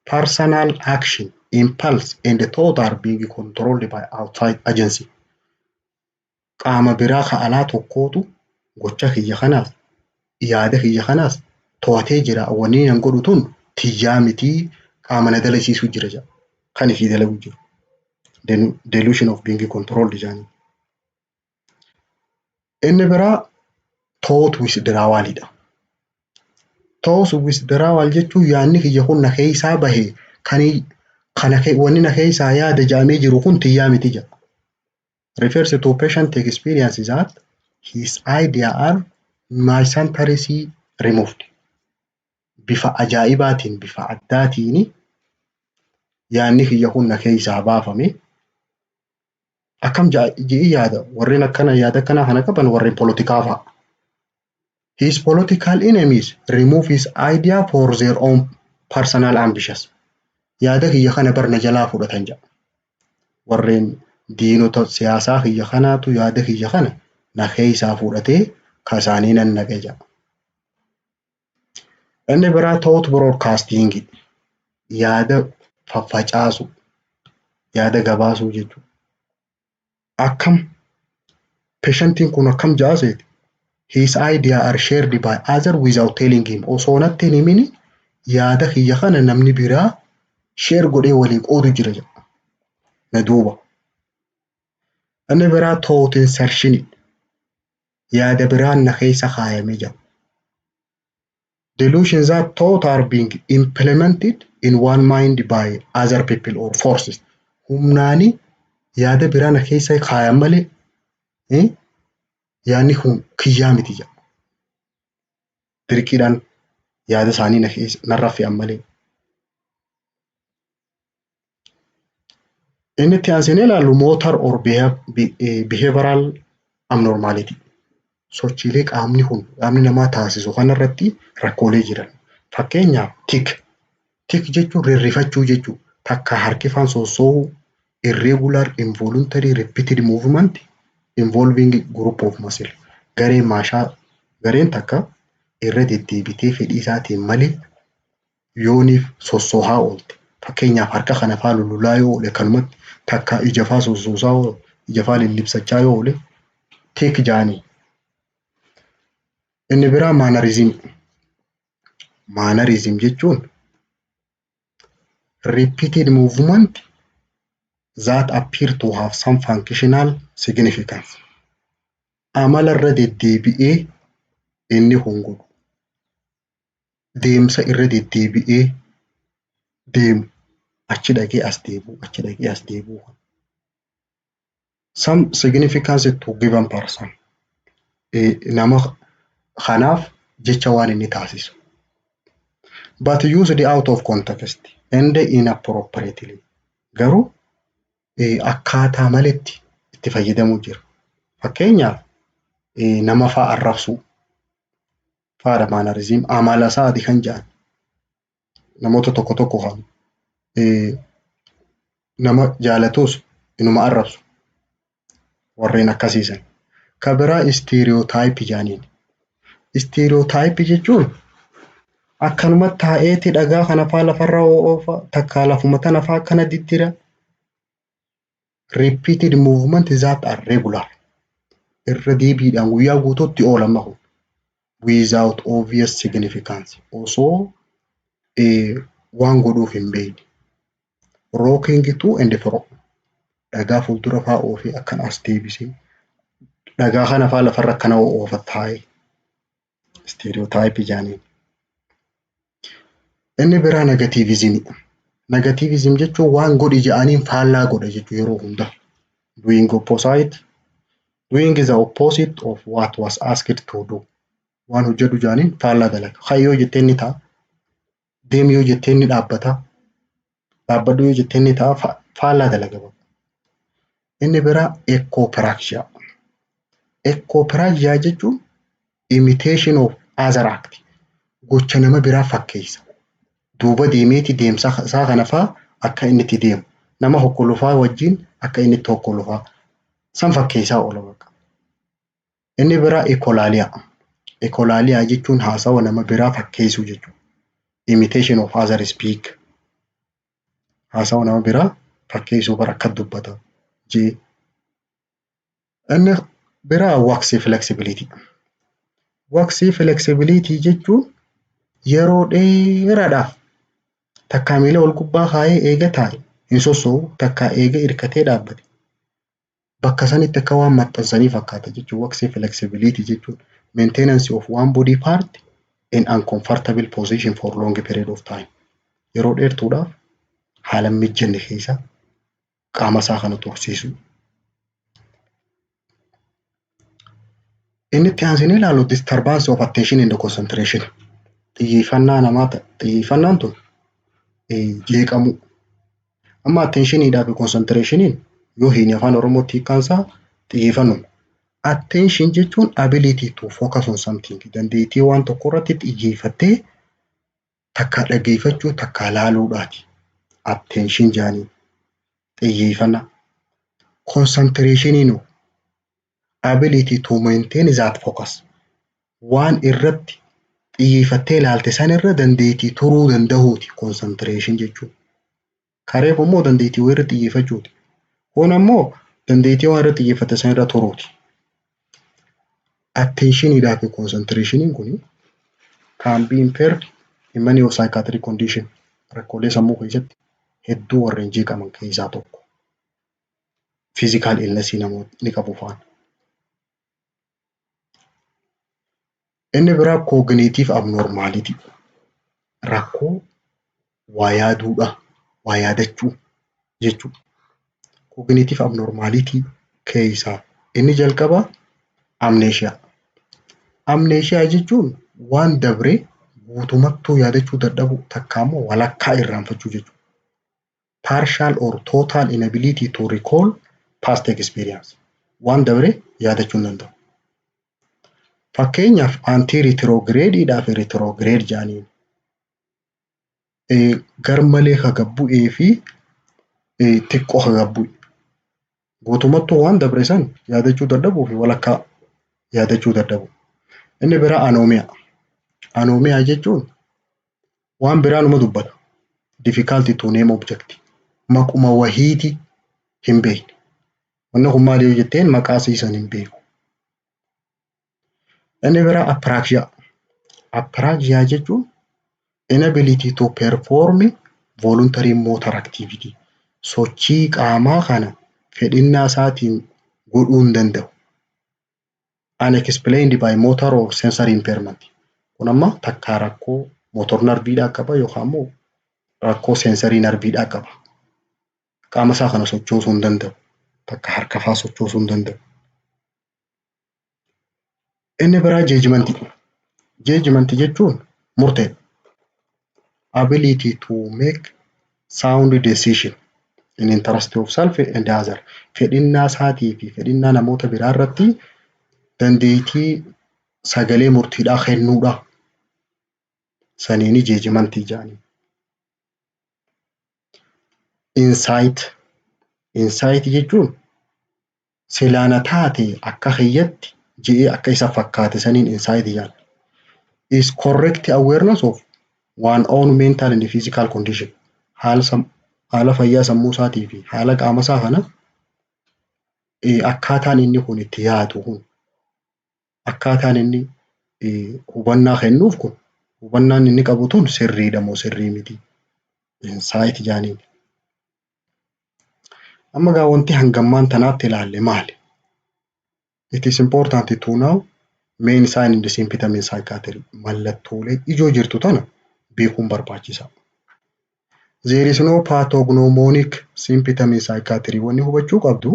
personal action, impulse and thought are being controlled by outside agency. Qaama biraa ka alaa tokkootu gocha kiyya kanaas yaada kiyya kanaas to'atee jira. Wanni nan godhu tun tiyyaa mitii, qaama na dalasiisuu jira jedha. Kan ifii dalagu jiru. Delusion of being controlled jedhanii. Inni biraa thought withdrawalidha. Thought withdrawal jechuun yaadni kiyya kun na keessaa bahe, kan kana wanni na keessaa yaada jedhamee jiru kun tiyyaa miti jedha. Refers to patient experience that His idea are mysteriously removed. Bifa ajaa'ibaatiin, bifa addaatiin yaadni kiyya kun na keessaa baafame. Akkam je'ii yaada? Warreen akkana yaada akkanaa kana qaban warreen polotikaa fa'a. His political enemies remove his idea for their own personal ambitions. Yaada kiyya kana barna jalaa fudhatan jedha. Warreen diinota siyaasaa kiyya kanaatu yaada kiyya kana na keessaa fudhatee ka isaanii nan naqe jedha. Inni biraa thought broadcasting, yaada faffacaasu, yaada gabaasuu jechuudha. Akkam patientiin kun akkam ja'a seete? His idea are shared by other without telling him. Osoo natti hin himini yaada kiyya kana namni biraa share godhee walii qoodu jira jedha. Na duuba. Inni biraa thought insertion, yaada biraan na keessa kaayame jedha. Delusions that thought are being implemented in one mind by other people or forces. Humnaani yaada biraa na keessa kaayan malee yaadni kun kiyyaa miti jedha. Dirqiidhaan yaada isaanii na keessa narra fe'an malee. Inni itti aansinee ilaallu motor or behavioral abnormality. Sochiilee qaamni kun, qaamni namaa taasisu kanarratti rakkoolee jiran. Fakkeenyaaf tic. Tic jechuun rirrifachuu jechuudha. Takka harkifaan sossoo'uu, irregular involuntary repeated movement involving group of muscle. Gareen maashaa, gareen takka irra deddeebitee fedhii isaatiin malee yooniif sossoohaa oolte. Fakkeenyaaf harka kana faa lululaa yoo oole, kanumatti takka ija faa sossoosaa oole, ija faa liillibsachaa yoo oole, tic jaanii. Inni biraa mannerism. Mannerism jechuun repeated movement that appear to have some functional significance. Amala irra deddeebi'ee inni kun godhu. Deemsa irra deddeebi'ee deemu, achi dhaqee as deebi'u, achi dhaqee as deebi'u. Some significance to given person. Nama kanaaf jecha waan inni taasisu. But used out of context and inappropriately. Garuu akkaataa maletti itti fayyadamuu jira. Fakkeenyaaf nama fa'a arrabsuu fa'aadha mannerism amala isaati kan jedhan. Namoota tokko tokko kan nama jaalatus inuma arrabsu, warreen akkasiisan. Ka biraa stereotype jedhaniin. Stereotype jechuun akkanuma taa'eeti dhagaa kana faa lafarra oofa, takkaa lafuma tana faa akkana diddira. Repeated movement that are regular. Irra deebiidhaan guyyaa guutuutti oolan kun. Without obvious significance. Osoo waan godhuuf hin beekne. Rocking to and fro. Dhagaa fuuldura faa oofee akkana as deebisee. Dhagaa kana faa lafarra akkana oofa taa'ee. Stereotype jedhaniin. Inni biraa negativism. Negativism jechuun waan godhi jedhaniin faallaa godha jechuu yeroo hunda. Doing opposite. Doing the opposite of what was asked to do. Waan hojjedhu jedhaniin faallaa dalaga. Ka'i yoo jetteen ni ta'a. Deemi yoo jetteen ni dhaabbata. Dhaabbadhu yoo jetteen ni ta'a. Faallaa dalaga. Inni biraa echopraxia. Echopraxia jechuun imitation of other act. Gocha nama biraa fakkeessa. Duuba deemeeti deemsa isaa kana faa akka inni itti deemu. Nama hokkolofaa wajjin akka inni itti hokkolofaa. San fakkeessaa oola bakka. Inni biraa echolalia. Echolalia jechuun haasawa nama biraa fakkeessuu jechuudha. Imitation of other speak. Haasawa nama biraa fakkeessuu, bara akka dubbata jee. Inni biraa waxy flexibility. Waxy flexibility jechuun yeroo dheeraadhaaf takkaa miila wal gubbaa kaayee eega taa'e hin sossoo'u, takkaa eega hirkatee dhaabbate. Bakka sanitti akka waan maxxansanii fakkaata jechuudha. Waxy flexibility jechuun maintenance of one body part in uncomfortable position for long period of time. Yeroo dheertuudhaaf haala hin mijanne keessa qaama isaa kana tursiisuu. Inni itti aansinee ilaallu disturbance of attention and concentration. Xiyyeeffannaa namaa, xiyyeeffannaan tun jeeqamuu. Amma attentioniidhaa fi concentrationiin yoo hiine afaan Oromootti hiikkaan isaa xiyyeeffannoo. Attention jechuun ability to focus on something, dandeettii waan tokko irratti xiyyeeffattee takka dhaggeeffachuu, takka laaluudhaati. Attention jedhanii xiyyeeffannaa. Concentrationiin ability to maintain that focus, waan irratti xiyyeeffattee ilaalte sanirra dandeettii turuu danda'uuti concentration jechuun. Kareef immoo dandeettii wayii irratti xiyyeeffachuuti. Kun ammoo dandeettii waan irratti xiyyeeffatte sanirra turuuti. Attentioniidhaa fi concentrationiin kun can be impaired in many of psychiatric condition, rakkoolee sammuu keessatti hedduu warreen jeeqaman keessaa tokko. Physical illness namoonni qabu faana. Inni biraa cognitive abnormality, rakkoo waa yaaduudha, waa yaadachuu jechuudha. Cognitive abnormality keessaa inni jalqabaa amnesia. Amnesia jechuun waan dabre guutumattuu yaadachuu dadhabuu, takka immoo walakkaa irraanfachuu jechuudha. Partial or total inability to recall past experience. Waan dabre yaadachuu hin danda'u. Fakkeenyaaf anti retrogradeiidhaa fi retrograde jedhaniin. Garmalee ka gad bu'ee fi xiqqoo ka gad bu'e. Guutumattuu waan dabre san yaadachuu dadhabuu fi walakkaa yaadachuu dadhabuu. Inni biraa anomia. Anomia jechuun waan biraa numa dubbata. Difficulty to name object. Maquma wahiiti hin beekne. Wanni kun maali yoo jetteen maqaa siisan hin beeku. Inni biraa apraxia. Apraxia jechuun inability to perform voluntary motor activity. Sochii qaamaa kana fedhinnaa isaatiin godhuu hin danda'u. Unexplained by motor or sensory impairment. Kun amma takkaa rakkoo motor nerveiidhaa qaba yookaan immoo rakkoo sensory nerveiidhaa qaba. Qaama isaa kana sochoosuu hin danda'u. Takka harka fa'aa sochoosuu hin danda'u. Inni biraa judgmentii. Judgmentii jechuun murteedha. Ability to make sound decision in interest of self and other. Fedhinnaa isaatii fi fedhinnaa namoota biraa irratti dandeettii sagalee murtiidhaa kennuudha. Saniini judgmentii jedhanii. Insight. Insight jechuun silaana taate akka kiyyatti je'ee akka isa fakkaate saniin insight jedhama. Is correct awareness of one own mental and physical condition. Haala fayyaa sammuu isaatii fi haala qaama isaa kana akkaataan inni kun itti yaadu kun, akkaataan inni hubannaa kennuuf kun, hubannaan inni qabu tun sirriidha moo sirrii miti. Insight jedhaniin. Amma gaa wanti hangammaan tanaatti ilaalle maali? It is important to know main sign and symptom in psychiatry. Mallattoolee ijoo jirtu tana beekuun barbaachisaa. There is no pathognomonic symptom in psychiatry. Wanni hubachuu qabdu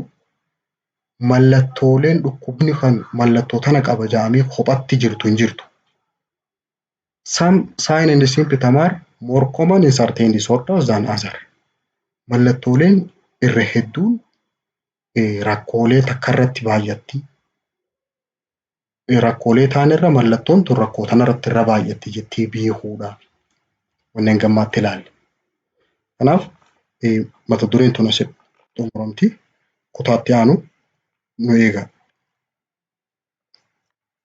mallattooleen dhukkubni kan mallattoo tana qaba jedhamee kophatti jirtu hin jirtu. Some sign and symptom are more common in certain disorders than other. Mallattooleen irra hedduun rakkoolee takka irratti baay'atti. Rakkoolee taan irra mallattoon tun rakkoo tanarratti irra baay'atti jettee beekuudhaaf wanneen gammaatti ilaalle. Kanaaf mata dureen tun asitti xumuramti. Kutaatti aanu nu eega.